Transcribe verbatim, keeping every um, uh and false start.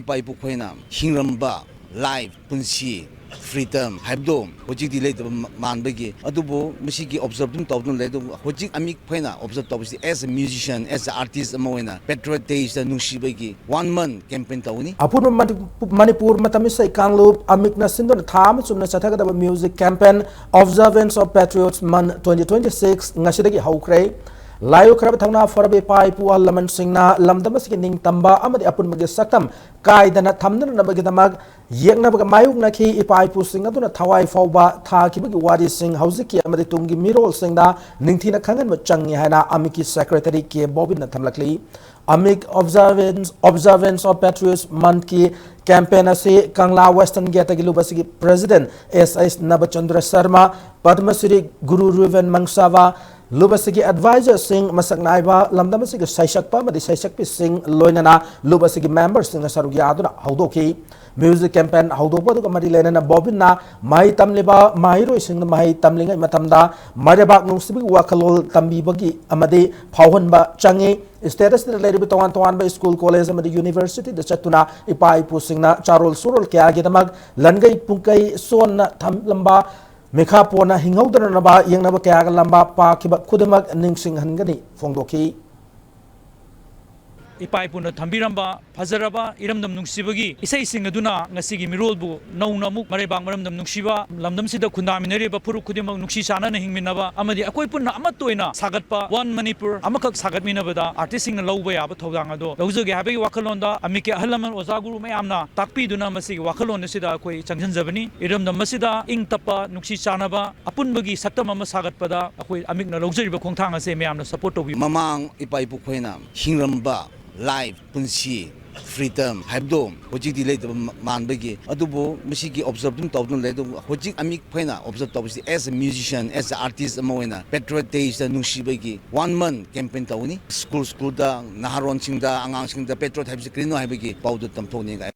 ꯏꯄꯥ ꯏꯄꯨꯈꯣꯏꯅ ꯍꯤꯡꯔꯝꯕ life, ꯄꯨꯟꯁꯤ, freedom ꯍꯥꯏꯕꯗꯣ ꯍꯧꯖꯤꯛꯇꯤ ꯂꯩꯇꯕ ꯃ-, ꯃꯥꯟꯕꯒꯤ, ꯑꯗꯨꯕꯨ ꯃꯁꯤꯒꯤ observe ꯑꯗꯨꯝ ꯇꯧꯗꯨꯅ ꯂꯩ꯫ ꯑꯗꯨꯕꯨ ꯍꯧꯖꯤꯛ ꯑꯃꯤꯛ ꯈꯣꯏꯅ observe ꯇꯧꯕꯁꯤ, as a musician, as a artist ꯑꯃ ꯑꯣꯏꯅ patriot days ꯇ ꯅꯨꯡꯁꯤꯕꯒꯤ one month campaign ꯇꯧꯒꯅꯤ꯫ ꯑꯄꯨꯟꯕ ꯃꯅꯤ-, ꯃꯅꯤꯄꯨꯔ ꯃꯇꯝ ꯏꯁꯩ ꯀꯥꯡꯂꯨꯞ ꯑꯃꯤꯛꯅ ꯁꯤꯟꯗꯨꯅ ꯊꯥ ꯑꯃ ꯆꯨꯞꯅ ꯆꯠꯊꯒꯗꯕ music campaign Observance of Patriots Month twenty twenty-six ꯉꯁꯤꯗꯒꯤ ꯍꯧꯈ꯭ꯔꯦ꯫ ꯂꯥꯏꯑꯣꯏꯈ꯭ꯔꯕ ꯊꯧꯅꯥ ꯐꯔꯕ ꯏꯄꯥ ꯏꯄꯨ ꯑꯍꯜ ꯂꯃꯟꯁꯤꯡꯅ ꯂꯝꯗꯝ ꯑꯁꯤꯒꯤ ꯅꯤꯡꯇꯝꯕ ꯑꯃꯗꯤ ꯑꯄꯨꯟꯕꯒꯤ ꯁꯛꯇꯝ ꯀꯥꯏꯗꯅ ꯊꯝꯅꯅꯕꯒꯤꯗꯃꯛ ꯌꯦꯛꯅꯕꯒ ꯃꯥꯌꯣꯛꯅꯈꯤ꯫ ꯏꯄꯥ ꯏꯄꯨꯁꯤꯡ ꯑꯗꯨꯅ ꯊꯋꯥꯏ ꯐꯥꯎꯕ ꯊꯥꯈꯤꯕꯒꯤ ꯋꯥꯔꯤꯁꯤꯡ ꯍꯧꯖꯤꯛꯀꯤ ꯑꯃꯗꯤ ꯇꯨꯡꯒꯤ ꯃꯤꯔꯣꯜꯁꯤꯡꯗ ꯅꯤꯡꯊꯤꯅ ꯈꯪꯍꯟꯕ ꯆꯪꯉꯤ ꯍꯥꯏꯅ ꯑꯃꯤꯛꯀꯤ secretary K ꯕꯣꯕꯤꯟꯅ ꯊꯝꯂꯛꯂꯤ꯫ ꯑꯃꯤꯛ Observance, Observance of Patriots Month ꯀꯤ campaign ꯑꯁꯤ ꯀꯪꯂꯥ Western Gate ꯇꯒꯤ ꯂꯨꯞ ꯑꯁꯤꯒꯤ president ꯑꯦꯁ ꯑꯩꯆ ꯅꯕꯆꯟꯗ꯭ꯔ ꯁꯔꯃ, ꯄꯗꯃ ꯁ꯭ꯔꯤ ꯒꯨꯔꯨ ꯔꯨꯕꯦꯟ ꯃꯪꯁꯥꯕ, ꯂꯨꯞ ꯑꯁꯤꯒꯤ advisor ꯁꯤꯡ, ꯃꯁꯛ ꯅꯥꯏꯕ ꯂꯝꯗꯝ ꯑꯁꯤꯒꯤ ꯁꯩꯁꯛꯄ ꯑꯃꯗꯤ ꯁꯩꯁꯛꯄꯤꯁꯤꯡ, ꯂꯣꯏꯅꯅ ꯂꯨꯞ ꯑꯁꯤꯒꯤ member ꯁꯤꯡꯅ ꯁꯔꯨꯛ ꯌꯥꯗꯨꯅ ꯍꯧꯗꯣꯛꯈꯤ꯫ Music campaign ꯍꯧꯗꯣꯛꯄ ꯑꯗꯨꯒ ꯃꯔꯤ ꯂꯩꯅꯅ ꯕꯣꯕꯤꯟꯅ ꯃꯍꯩ ꯇꯝꯂꯤꯕ ꯃꯍꯩꯔꯣꯏꯁꯤꯡꯗ ꯃꯍꯩ ꯇꯝꯂꯤꯉꯩ ꯃꯇꯝꯗ ꯃꯥꯏꯔꯩꯕꯥꯛ ꯅꯨꯡꯁꯤꯕꯒꯤ ꯋꯥꯈꯜꯂꯣꯟ ꯇꯝꯕꯤꯕꯒꯤ ꯑꯃꯗꯤ ꯐꯥꯎꯍꯟꯕ ꯆꯪꯉꯤ꯫ State ꯑꯁꯤꯗ ꯂꯩꯔꯤꯕ ꯇꯣꯉꯥꯟ ꯇꯣꯉꯥꯟꯕ school, college ꯑꯃꯗꯤ university ꯗ ꯆꯠꯇꯨꯅ ꯏꯄꯥ ꯏꯄꯨꯁꯤꯡꯅ ꯆꯥꯔꯣꯜ ꯁꯨꯔꯣꯜ ꯀꯌꯥꯒꯤꯗꯃꯛ ꯂꯟꯒꯩ ꯄꯨꯡꯀꯩ ꯁꯣꯟꯅ ꯊꯝꯂꯝꯕ, ꯃꯤꯈꯥ ꯄꯣꯟꯅ ꯍꯤꯡꯍꯧꯗꯅꯅꯕ ꯌꯦꯡꯅꯕ ꯀꯌꯥꯒ ꯂꯝꯕꯥ ꯄꯥꯛꯈꯤꯕ ꯈꯨꯗꯤꯡꯃꯛ ꯅꯤꯡꯁꯤꯡꯍꯟꯒꯅꯤ ꯐꯣꯡꯗꯣꯛꯈꯤ꯫ ꯏꯄꯥ ꯏꯄꯨꯅ ꯊꯝꯕꯤꯔꯝꯕ ꯐꯖꯔꯕ ꯏꯔꯝꯗꯝ ꯅꯨꯡꯁꯤꯕꯒꯤ ꯏꯁꯩꯁꯤꯡ ꯑꯗꯨꯅ ꯉꯁꯤꯒꯤ ꯃꯤꯔꯣꯜꯕꯨ ꯅꯧꯅ ꯑꯃꯨꯛ ꯃꯔꯩꯕꯥꯛ ꯃꯔꯝꯗꯝ ꯅꯨꯡꯁꯤꯕ, ꯂꯝꯗꯝꯁꯤꯗ ꯈꯨꯟꯗꯥꯃꯤꯟꯅꯔꯤꯕ ꯐꯨꯔꯨꯞ ꯈꯨꯗꯤꯡꯃꯛ ꯅꯨꯡꯁꯤ ꯆꯥꯟꯅꯅ ꯍꯤꯡꯃꯤꯟꯅꯕ ꯑꯃꯗꯤ ꯑꯩꯈꯣꯏ ꯄꯨꯟꯅ ꯑꯃꯠꯇ ꯑꯣꯏꯅ ꯁꯥꯒꯠꯄ One Manipur ꯑꯃꯈꯛ ꯁꯥꯒꯠꯃꯤꯟꯅꯕꯗ artist ꯁꯤꯡꯅ ꯂꯧꯕ ꯌꯥꯕ ꯊꯧꯗꯥꯡ ꯑꯗꯣ ꯂꯧꯖꯒꯦ ꯍꯥꯏꯕꯒꯤ ꯋꯥꯈꯜꯂꯣꯟꯗ ꯑꯃꯤꯛꯀꯤ ꯑꯍꯜ ꯂꯃꯟ ꯑꯣꯖꯥ ꯒꯨꯔꯨ ꯃꯌꯥꯝꯅ ꯇꯥꯛꯄꯤꯗꯨꯅ ꯃꯁꯤꯒꯤ ꯋꯥꯈꯜꯂꯣꯟ ꯑꯁꯤꯗ ꯑꯩꯈꯣꯏ ꯆꯪꯁꯤꯟꯖꯕꯅꯤ꯫ ꯏꯔꯝꯗꯝ ꯑꯁꯤꯗ ꯏꯪ ꯇꯞꯄ, ꯅꯨꯡꯁꯤ ꯆꯥꯟꯅꯕ, ꯑꯄꯨꯟꯕꯒꯤ ꯁꯛꯇꯝ ꯑꯃ ꯁꯥꯒꯠꯄꯗ ꯑꯩꯈꯣꯏ ꯑꯃꯤꯛꯅ ꯂꯧꯖꯔꯤꯕ ꯈꯣꯡꯊꯥꯡ ꯑꯁꯦ ꯃꯌꯥꯝꯅ support ꯇꯧꯕꯤꯌꯨ꯫ ꯃꯃꯥꯡ ꯏꯄꯥ ꯏꯄꯨꯈꯣꯏꯅ ꯍꯤꯡꯔꯝꯕ life, ꯄꯨꯟꯁꯤ, freedom ꯍꯥꯏꯕꯗꯣ ꯍꯧꯖꯤꯛꯇꯤ ꯂꯩꯇꯕ ꯃ-, ꯃꯥꯟꯕꯒꯤ, ꯑꯗꯨꯕꯨ ꯃꯁꯤꯒꯤ observe ꯑꯗꯨꯝ ꯇꯧꯗꯨꯅ ꯂꯩ꯫ ꯑꯗꯨꯕꯨ ꯍꯧꯖꯤꯛ ꯑꯃꯤꯛ ꯈꯣꯏꯅ observe ꯇꯧꯕꯁꯤ, as a musician, as a artist ꯑꯃ ꯑꯣꯏꯅ patriot days ꯇ ꯅꯨꯡꯁꯤꯕꯒꯤ one month campaign ꯇꯧꯒꯅꯤ꯫ School school ꯗ ꯅꯍꯥꯔꯣꯟꯁꯤꯡꯗ, ꯑꯉꯥꯡꯁꯤꯡꯗ patriot ꯍꯥꯏꯕꯁꯤ ꯀꯔꯤꯅꯣ ꯍꯥꯏꯕꯒꯤ ꯄꯥꯎꯗꯨ ꯇꯝꯊꯣꯛꯅꯤꯡꯉꯥꯏ꯫